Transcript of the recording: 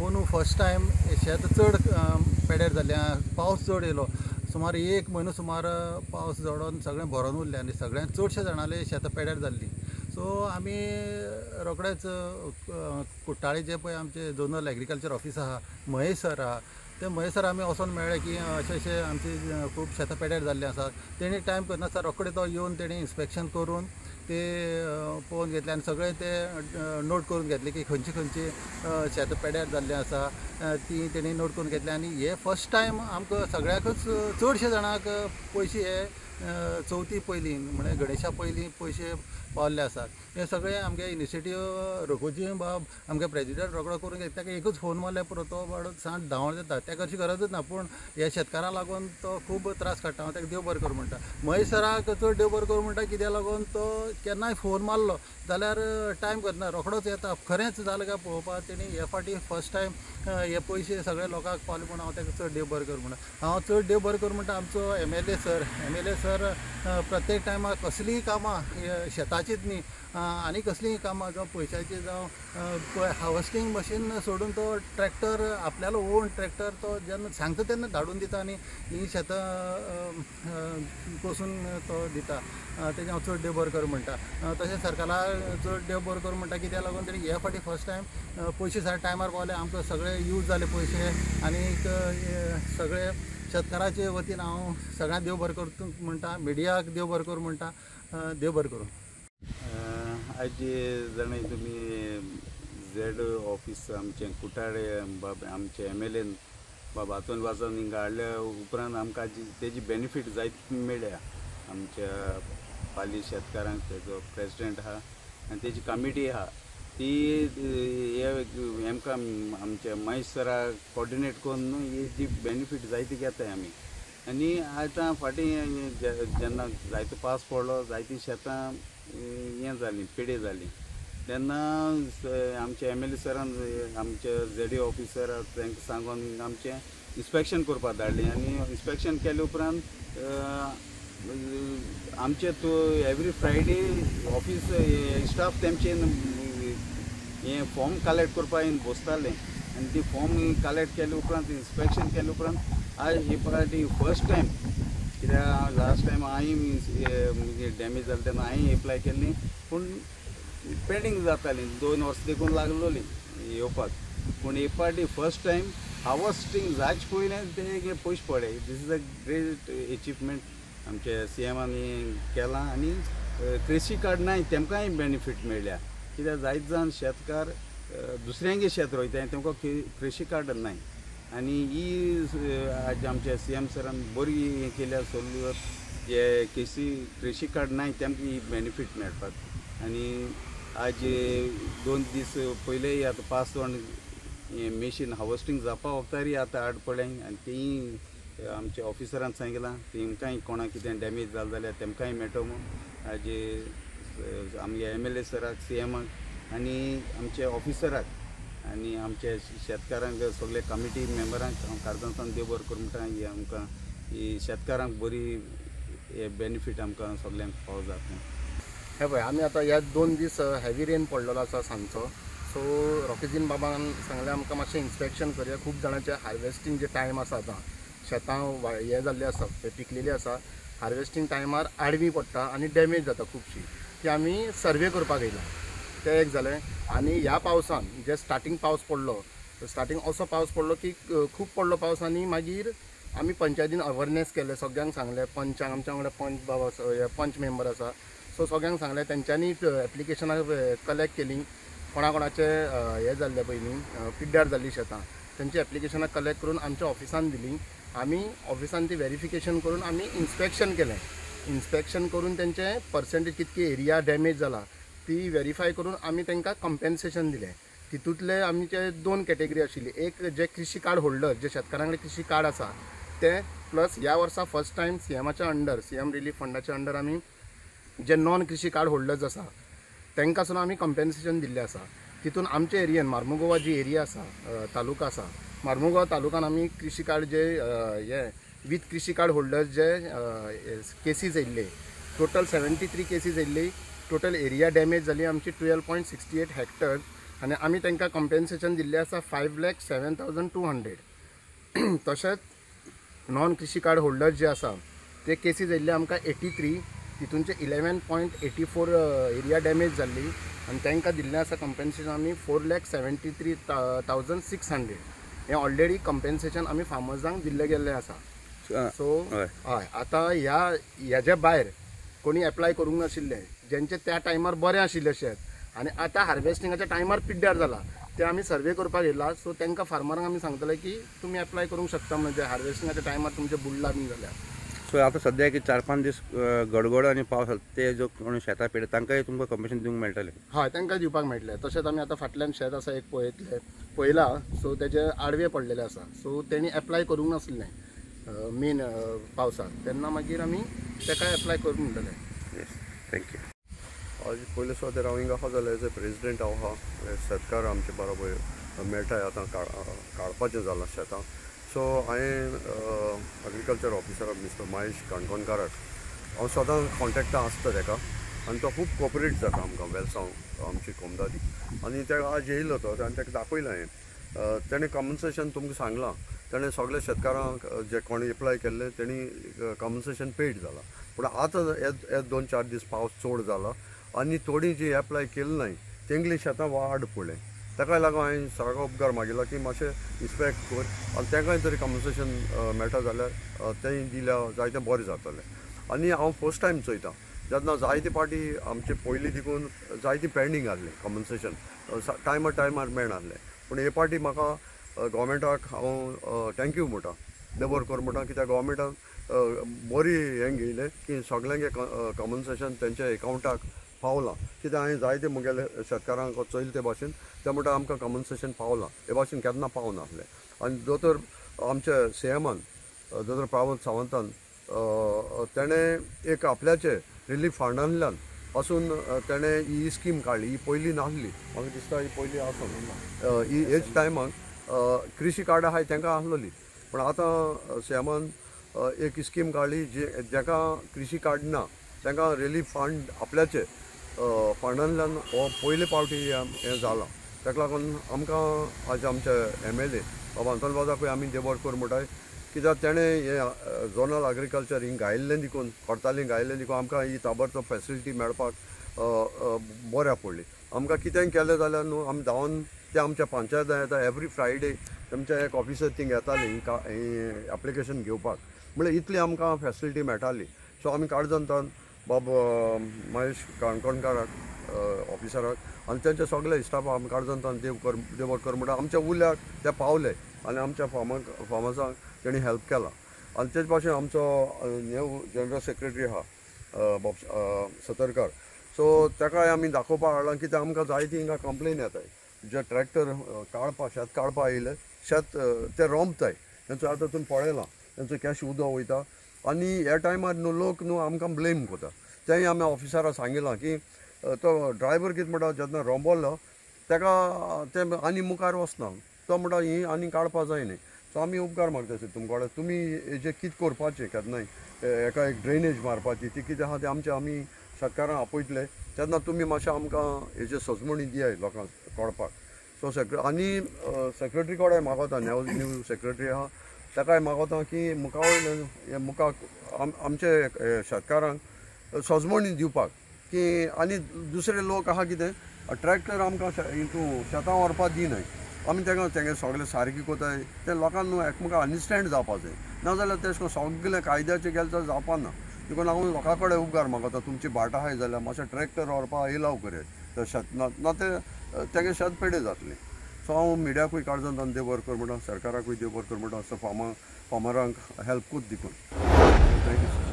अंदू first time शेत चड पेड्यार जाल्लें, पावस चड येयलो, सुमार एक म्हयनो सुमार पावस झडोन सगळें भरोन उरलें आनी सगळ्यांत चडशे जाणांले शेतां पेड्यार जाल्लीं. सो आमी रोखडेच कुट्टाळे जे पळय आमचे झोनल एग्रीकल्चर ऑफिस आहा, महेश सर आहा, ते महेश सर आमी वचोन मेळ्ळे की अशें अशें आमची खूब शेतां पेड्यार जाल्लीं आसा. तेणी टायम करनासतना रोखडे तो येवन तेणी इन्स्पेक्शन करून ते पळोवन घेतले आनी सगळे ते नोट करून घेतले की खंयची खंयची शेतां पेड्यार जाल्लीं आसा ती तेणी नोट करून घेतली. आनी हे फर्स्ट टायम आमकां सगळ्याकच चडशे जाणांक पयशे हे चवथी पयलीं म्हळ्यार गणेशा पयलीं पयशे पावल्ले आसात. हे सगळे आमगे इनिशिएटीव रघुजी बाब आमगे प्रेजिडंट रोकडो करून घेता, ताका एकूच फोन मारल्यार पुरो, तो बाबडो सांत धांवड जाता, ताका अशी गरजूच ना. पूण हे शेतकारां लागून तो खूब त्रास काडटा, हांव ताका देव बरें करूं म्हणटा. महेश सराक चड देव बरें करूं म्हणटा, कित्याक लागून तो केन्नाय फोन मारलो जाल्यार टायम करना, रोखडोच येता. खरेंच जालें काय पळोवपाक तेणी हे फावटी फर्स्ट टायम हे पयशे सगळे लोकांक पावले म्हूण हांव ताका चड देव बरें करूं म्हणटा. हांव चड देव बरें करूं म्हणटा आमचो MLA sir. MLA sir प्रत्येक टायमार कसलीय कामां शेताचीच न्ही आनी कसलीय कामां जावं पयशांची जावं हार्वेस्टींग मशीन सोडून तो ट्रॅक्टर आपल्यालो ओन ट्रॅक्टर तो जेन्ना सांगता तेन्ना धाडून दिता आनी ही शेतां कोसून तो दिता. तेजें हांव चड देव बरें करूं म्हणटा. तशें सरकाराक चड देव बरें करूं म्हणटा, कित्याक लागून तेणी हे फावटी फर्स्ट टायम पयशे सारके टायमार पावले, आमकां सगळे यूज जाले पयशे आनीक सगळे शेतकाराचे वतीन हांव सगळ्यांक देव बरें करूं म्हणटा, मिडियाक देव बरें करूं म्हणटा, देव बरें करूं. आज जाणा तुमी झेड ऑफिस आमचें कुटाळे बाब आमचे MLA बाब आतोन वाजान हिंगा हाडल्या उपरांत आमकां तेजी बेनिफीट जायत मेळ्ळ्या आमच्या पाली शेतकारांक. तेजो प्रेजिडेंट आहा आनी तेजी कमिटी आहा ती हे आमकां आमच्या महेश सराक कोऑर्डिनेट करून न्हू ही जी बेनिफीट जायती घेताय आमी. आनी आतां फाटीं जेन्ना जायतो पावस पडलो, जायतीं शेतां हें जालीं, पेडे जालीं, तेन्ना आमच्या MLA सरान आमच्या ZD officer तांकां सांगून आमचें इन्स्पेक्शन करपाक धाडलें. आनी इन्स्पेक्शन केले उपरांत आमचे तो एवरी फ्रायडे ऑफिस स्टाफ तेमचे हें फॉर्म कलेक्ट करपाक येवन बसतालें. आनी ती फॉर्म कलेक्ट केले उपरांत इन्स्पेक्शन केले उपरांत आज ही पार्टी फर्स्ट टायम, कित्याक लास्ट टायम हांवें डॅमेज जालें तेन्ना हांवें एप्लाय केल्ली, पूण पेंडींग जाताली, 2 वर्सां देखून लागलोली येवपाक. पूण हे पार्टी फर्स्ट टायम हार्वस्टींग जायचे पयलें ते पयशे पडले. This is a great achievement आमच्या CMान केलां. आनी कृषी कार्ड नाय तेमकांय बेनिफीट मेळ्ळ्या, कित्याक जायत जाण शेतकार दुसऱ्यांगे शेत रोयताय तेमकां कृषी कार्ड नाय. आनी ही आज आमच्या CM सरान बरी हें केल्या सोल्यूशन, हे कृषी कार्ड नाय तेमकां ही बेनिफीट मेळपाक. आनी आज 2 दीस पयले आतां पास हें मेशीन हार्वस्टींग जावपा वखदारी आतां आड पडलें. आनी तीं आमच्या ऑफिसरान सांगलां तेमकांय कोणाक कितें डॅमेज जालें जाल्यार तेमकांय मेळटो म्हूण. आज आमगे MLA सराक, CMाक आनी आमच्या ऑफिसराक आनी आमच्या शेतकारांक सगळे कमिटी मेंबरांक हांव काळजांतल्यान देव बरें करूं म्हणटा. ही आमकां ही शेतकारांक बरी हे बेनिफीट आमकां सगल्यांक फावो जाता. हे पळय आमी आतां ह्या 2 दीस हेवी रेन पडलेलो आसा सांजचो, सो रॉकीजीन बाबान सांगलें आमकां मातशें इन्स्पेक्शन करया. खूब जाणांचें हार्वेस्टींग जे टायम आसा आतां शेतां हें जाल्लीं आसा, पिकलेलीं आसा, हार्वेस्टींग टायमार आडवी पडटा आनी डॅमेज जाता खुबशी, ती आमी सर्वे करपाक येयला. तें एक जालें. आनी ह्या पावसान जे स्टार्टींग पावस पडलो, स्टार्टींग असो पावस पडलो की खूब पडलो पावस आनी मागीर आमी पंचायतीन अवेरनेस केलें, सगळ्यांक सांगलें, पंचांक आमच्या वांगडा पंच बाबा पंच मेंबर आसा, सो सगळ्यांक सांगलें, तेंच्यांनी एप्लिकेशनां कलेक्ट केलीं, कोणा कोणाचें हें जाल्लें पयलीं पिड्ड्यार जाल्लीं शेतां, तेंची एप्लिकेशनां कलेक्ट करून आमच्या ऑफिसान दिलीं. आमी ऑफिसान ती वेरिफिकेशन करून आमी इन्स्पेक्शन केलें. इन्स्पेक्शन करून तेंचें पर्संटेज कितकी एरिया डॅमेज जाला ती वेरीफाय करून आमी तांकां कंपेन्सेशन दिलें. तितूंतले आमचे 2 कॅटेगरी आशिल्ली, एक जे कृषी कार्ड होल्डर, जे शेतकारां कडेन कृषी कार्ड आसा ते, प्लस ह्या वर्सा फर्स्ट टायम CMाच्या अंडर, CM relief फंडाच्या अंडर आमी जे नॉन कृषी कार्ड होल्डर्स आसा तांकां सुद्दां आमी कंपेन्सेशन दिल्लें आसा. तितून आमच्या एरियन मार्मुगोवा जी एरिया आसा, तालुका आसा, मार्मुगोवा तालुकान आमी कृषी कार्ड जे हे विथ कृषी कार्ड होल्डर्स जे केसीज येयल्ले, टोटल 73 केसीज येयल्ली. टोटल एरिया डॅमेज जाली आमची 12.68 हेक्टर्स. आनी आमी तांकां कंपेन्सेशन दिल्लें आसा 5,07,200। तशेंच नॉन कृषी कार्ड होल्डर जे आसा ते केसीस येयल्ले आमकां 83, तितूनचे 11.84 एरिया डॅमेज जाल्ली आनी तांकां दिल्लें आसा कंपेन्सेशन आमी 4,73,600। हें ऑलरेडी कंपेन्सेशन आमी फार्मर्सांक दिल्लें गेल्लें आसा। सो हय, आतां ह्या हेज्या भायर कोणी एप्लाय करूंक नाशिल्लें, जेंचे त्या टायमार बरें आशिल्लें शेत आनी आतां हार्वेस्टिंगाच्या टायमार पिड्ड्यार जाला, ते आमी सर्वे करपाक येयला। सो तांकां फार्मरांक आमी सांगतले की तुमी एप्लाय करूंक शकता, म्हणजे हार्वेस्टिंगाच्या टायमार तुमचें बुडलां बी जाल्यार। सो आतां सद्याक 4-5 दीस गडगडो आनी पावस, ते जो कोण शेतां पेड तांकांय तुमकां कंपेन्सेशन दिवंक मेळटलें? हय, तांकां दिवपाक मेळटलें। तशेंच आमी आतां फाटल्यान शेत आसा एक पळयतलें पळयलां, सो तेजे आडवे पडलेले आसा, सो तेणी एप्लाय करूंक नासलें मेन पावसाक, तेन्ना मागीर आमी ताका एप्लाय करूंक म्हणटले। Yes, thank you. आज पयले सुवातेर हांव हिंगा आसा जाल्यार एज ए प्रेजिडेंट हांव आहा, शेतकार आमचे बरोबर मेळटाय आतां काडपाचें जालां शेतां। सो हांवें एग्रीकल्चर ऑफिसर मिस्टर महेश काणकोणकाराक हांव सदां कॉन्टेक्टान आसता ताका आनी तो खूब कोऑपरेट जाता आमकां वेलसांव आमची कोमदादी। आनी ताका आज येयलो तो आनी ताका दाखयलां हांवें, तेणें कॉम्पन्सेशन तुमकां सांगलां, तेणें सगळे शेतकारांक जे कोणी एप्लाय केल्ले तेणी कॉम्पन्सेशन पेड जालां। पूण आतां हे 2-4 दीस पावस चड जाला आनी थोडीं जी एप्लाय केली नाय तेंगली शेतां वाड पडलें, ताका लागून हांवें सगळो उपकार मागिल्लो की मातशें इन्स्पेक्ट कर आनी तांकांय तरी कॉम्पन्सेशन मेळटा जाल्यार तें दिल्यार जायतें बरें जातलें। आनी हांव फर्स्ट टायम चोयता जेन्ना जायते पाटी आमचे पयलीं देखून जायती पेंडींग आहलें कॉम्पन्सेशन टायमार टायमार मेळनासलें, पूण हे पाटी म्हाका गोवोरमेंटाक हांव thank you म्हणटा, देवर कर म्हणटा, कित्याक गोवोरमेंटान बरी हें घेयलें की सगल्यांक कॉम्पन्सेशन तेंच्या एकावंटाक पावलां। कित्याक हांवें जायते म्हगेले शेतकारांक चोयले ते भाशेन ते म्हणटा आमकां कॉम्पन्सेशन पावलां, हे भाशेन केन्ना पावनासलें। आनी दोतोर आमच्या सी एमान दोतोर प्रमोद सावंतान तेणें एक आपल्याचे रिलीफ फंडांतल्यान पासून तेणें ही स्कीम काडली, ही पयलीं नासली, म्हाका दिसता ही पयलीं आसून ही हेच टायमाक कृषी कार्डां आहाय तांकां आसलोली, पूण आतां सी एमान एक स्कीम काडली जी जाका कृषी कार्ड ना तांकां रिलीफ फंड आपल्याचे फंडांतल्यान हो पयले पावटी हें जालां। ताका लागून आमकां आज आमचे MLA बाबा अंतोन वाजाकूय आमी देवर कर म्हणटाय, कित्याक तेणें हें झोनल एग्रीकल्चर हिंग गायिल्लें देखून कोर्ताली गायिल्लें देखून आमकां ही ताबडतोब फेसिलिटी मेळपाक बऱ्याक पडली। आमकां कितेंय केलें जाल्यार न्हू आमी धांवन ते आमच्या पंचायतान येता एवरी फ्रायडे तेमच्या एक ऑफिसर थिंग येताली ही एप्लिकेशन घेवपाक, म्हणल्यार इतली आमकां फेसिलिटी मेळटाली। सो आमी काळजांतान बाब महेश काणकोणकाराक ऑफिसराक आनी तेंच्या सगळे स्टाफाक आमी काळजांतान देव कर म्हणटा आमच्या उल्याक ते पावले आनी आमच्या फार्मर्सांक तेणी हेल्प केला। आनी तेच भाशेन आमचो न्यू जनरल सेक्रेटरी आहा बाब सतरकार, सो ताकाय आमी दाखोवपाक हाडलां की ते आमकां जायती हिंगा कंप्लेन येताय, जे ट्रॅक्टर काडपा शेत काडपा येयले शेत ते रोमताय, तेंचो आतां तुमी पळयलां तेंचो कॅश उदक वयता आनी ह्या टायमार न्हू लोक न्हू आमकां ब्लेम करता। तेंय आमी ऑफिसराक सांगिलां की तो ड्रायवर कितें म्हणटा जेन्ना रोंबोलो ताका तें आनी मुखार वचना, तो म्हणटा ही आनी काडपा जाय न्ही। सो आमी उपकार मागता तुमकां कडेन तुमी हेजें कितें करपाचें केन्नाय एका एक ड्रेनेज मारपाची ती कितें आहा तें आमचें आमी शेतकारांक आपयतले तेन्ना तुमी मातशें आमकां हेजें सजमणी दियाय लोकांक कळपाक। सो आनी सेक्रेटरी कडेन मागोता, न्यू सेक्रेटरी आहा ताकाय मागोता की मुखा वयल्यान हे मुखार आमचे शेतकारांक सजमणी दिवपाक की आनी दुसरे लोक आहा कितें ट्रॅक्टर आमकां हितून शेतां व्हरपाक दिनाय, आमी तांकां तेंगे सगळें सारकें कोताय ते लोकांक न्हू एकमेकांक अंडरस्टँड जावपा जाय, नाजाल्यार तें सगळें कायद्याचें गेलें जाल्यार जावपा ना। देखून हांव लोकां कडेन उपकार मागता तुमची भाटां आहाय जाल्यार मातशें ट्रॅक्टर व्हरपाक एलाव करात ते शेत ना ते तेगे शेत पेडे जातलें। सो हांव मिडियाकूय काळजांत देव बरें कर म्हणटा, सरकाराकूय देव बरें कर म्हणटा, असो फार्मरांक हेल्प कोत देखून। Thank you sir.